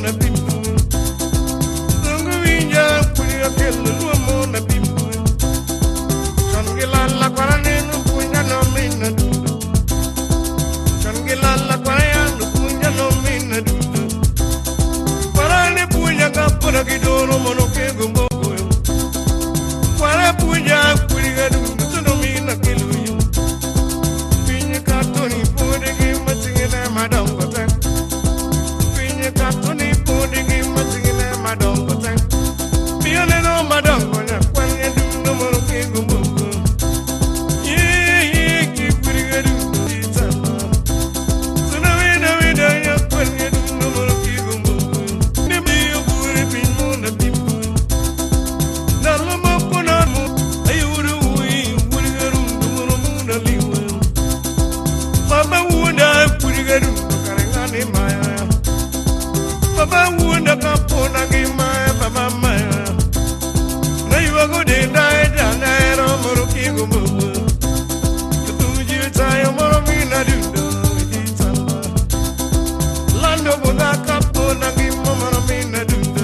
mona bimbu. Tungu winja kuri akelo luo mona bimbu. Chongila la kwara nenu punya no mina dudu. Chongila la kwara ya nu punya no mina dudu. Kwara ne punya kapona kidoro mono kego mbogo yo. Kwara punya kuri gadudu tono mina kelu yo. Pinye katoni pode gi matingene madongo te. Pinye katoni pode gi matingene madongo te. Pione no madongo na kwanye dudu mono kego mbogo. Ye ki kuri gadudu itama. Tuna wina wina ya kwanye dudu mono kego mbogo. Ne mi obure pin mona bimbu. Nalo moko na mo ayuru ui wuri gadudu mono muna liwe. Baba wunda kuri gadudu karengane maya. Baba wunda kapona gi maya baba maya. Na iwago denda dana ero moro kigo mbogo. Tutuji tayo moro mina dudu itama. Lando boda kapona gi moro mina dudu.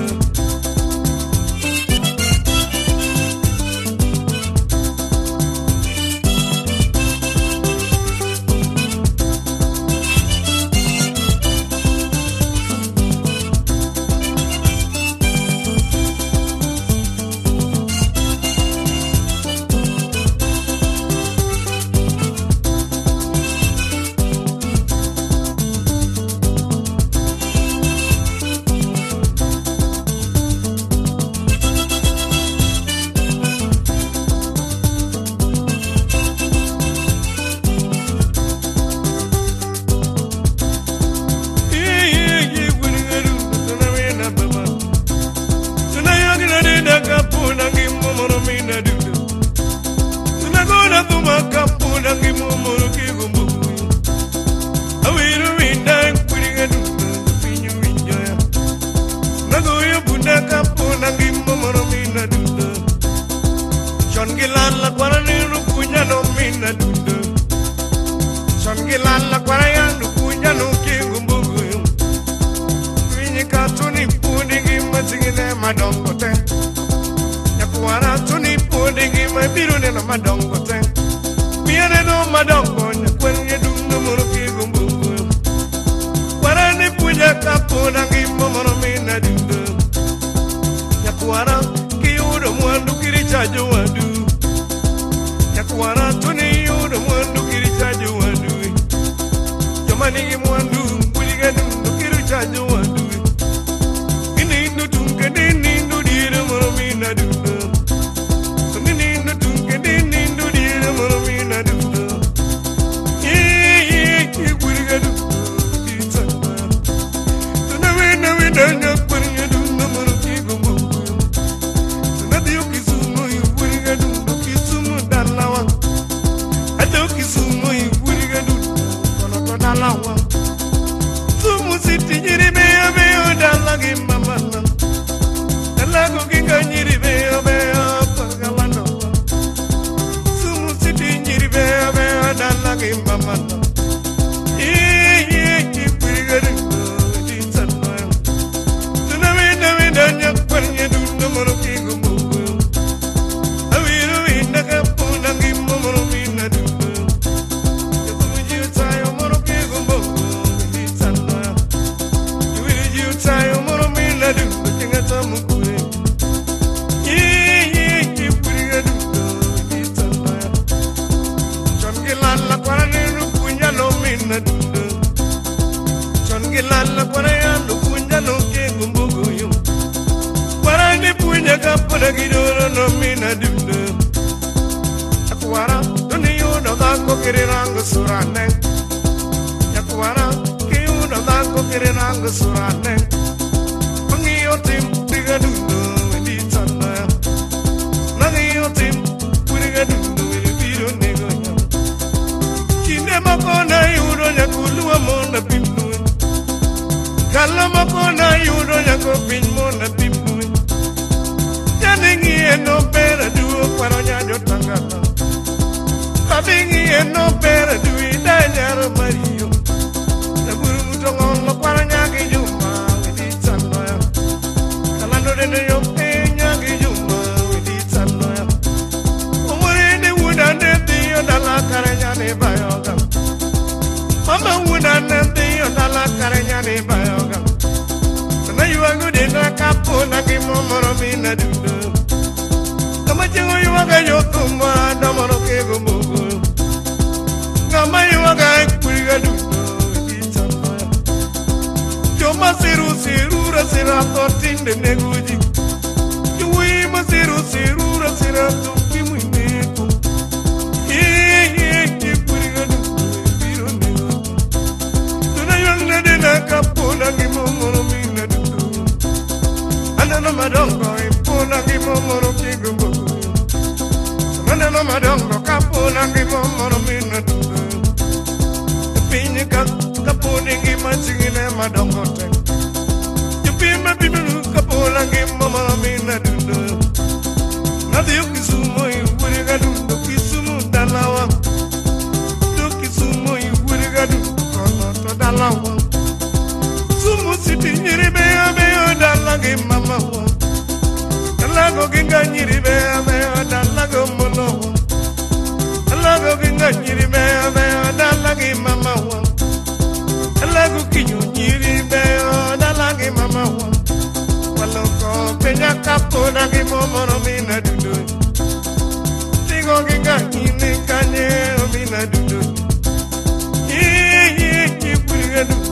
Mario, the Guru Tongo, Paranya, Juma, Mama wuna nende yodala karenya ne bayoga. Sana yuago de na kapo na kimomoro mina dudu. Kama chengo yuaga yotuma damoro kego mugu. Kama yuaga ikuliga dudu itama. Joma siru siru rasira totinde neguji. Yuwi masiru siru rasira tukimuineku. Madongo ipuna kimomoro kigumbu. Maneno madongo kapuna kimomoro mina dudu. Pinyika kapuni ngimachingine madongo te. Yupima biminu kapuna kimomoro mina dudu. Nadi ukisumo iwuriga dudu kisumu dalawa. Kisumu iwuriga dudu kono to dalawa. Sumu siti nyiribe abeyo dalagi mama wa. Alago ginga nyiribe abeyo dalago molo wa. Alago ginga nyiribe abeyo dalagi mama wa. Alago kinyu nyiribe dalagi mama wa. Waloko penya kapo nagi momoro mina dudu. Tigo ginga nyine kanye mina dudu. Iye kipuriga dudu.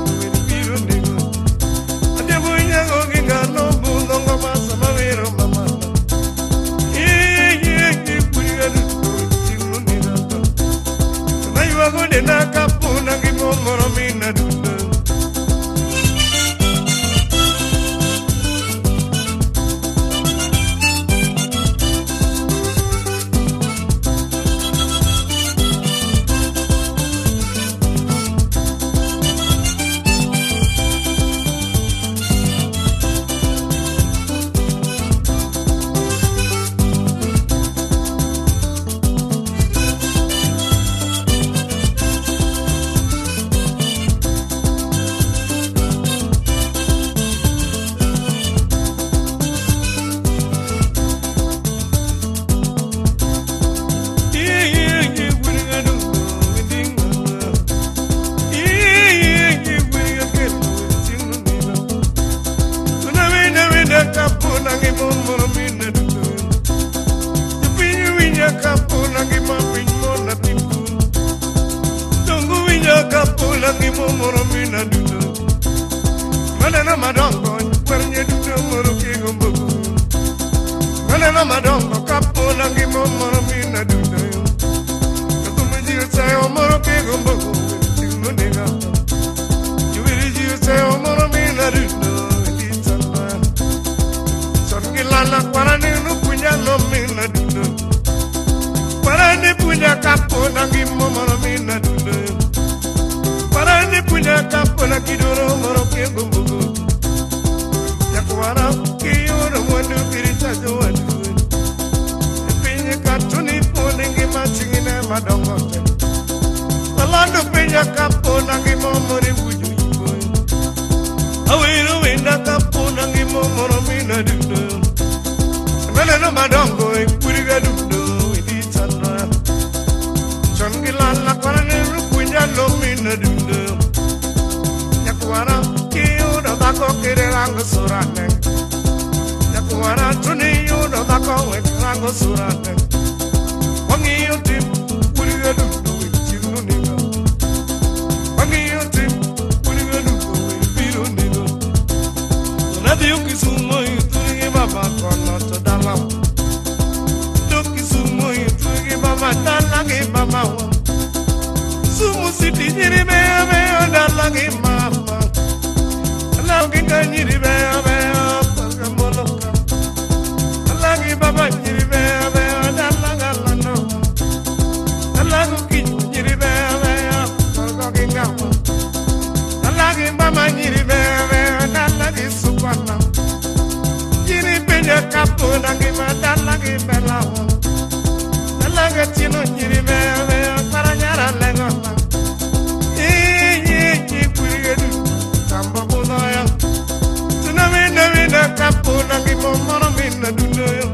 ngima mina dundo yo.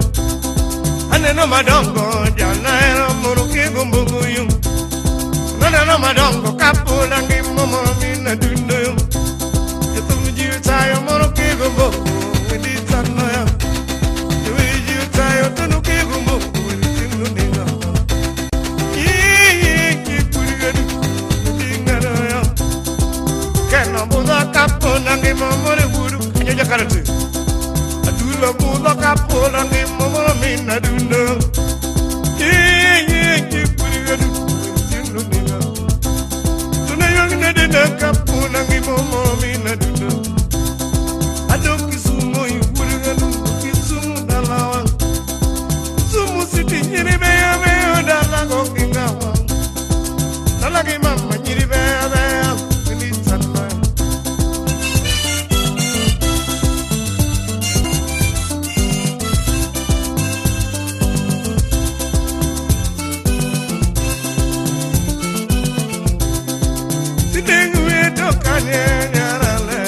Aneno madongo janaero moro kigombo yo. Aneno madongo kapo ngima mina dundo yo. Yetu tayo moro kigombo wedi tano ya. Yetu tayo tunu kigombo wedi tinu ninga. Yee kigurigadu dinga ya. Kena buda kapo ngima moro guru anyoja karate. Adula buda kapo ngima moro mina dundo. Yee kigurigadu tinu ninga. Tuna yong na kapo ngima moro mina dundo. Kisumu yuguruganu Kisumu dalawa Sumu city nyiri beya beya dalago kingawa Dalagi mama nyiri beya beya kini tanma. Tinengu eto kanye nyarale.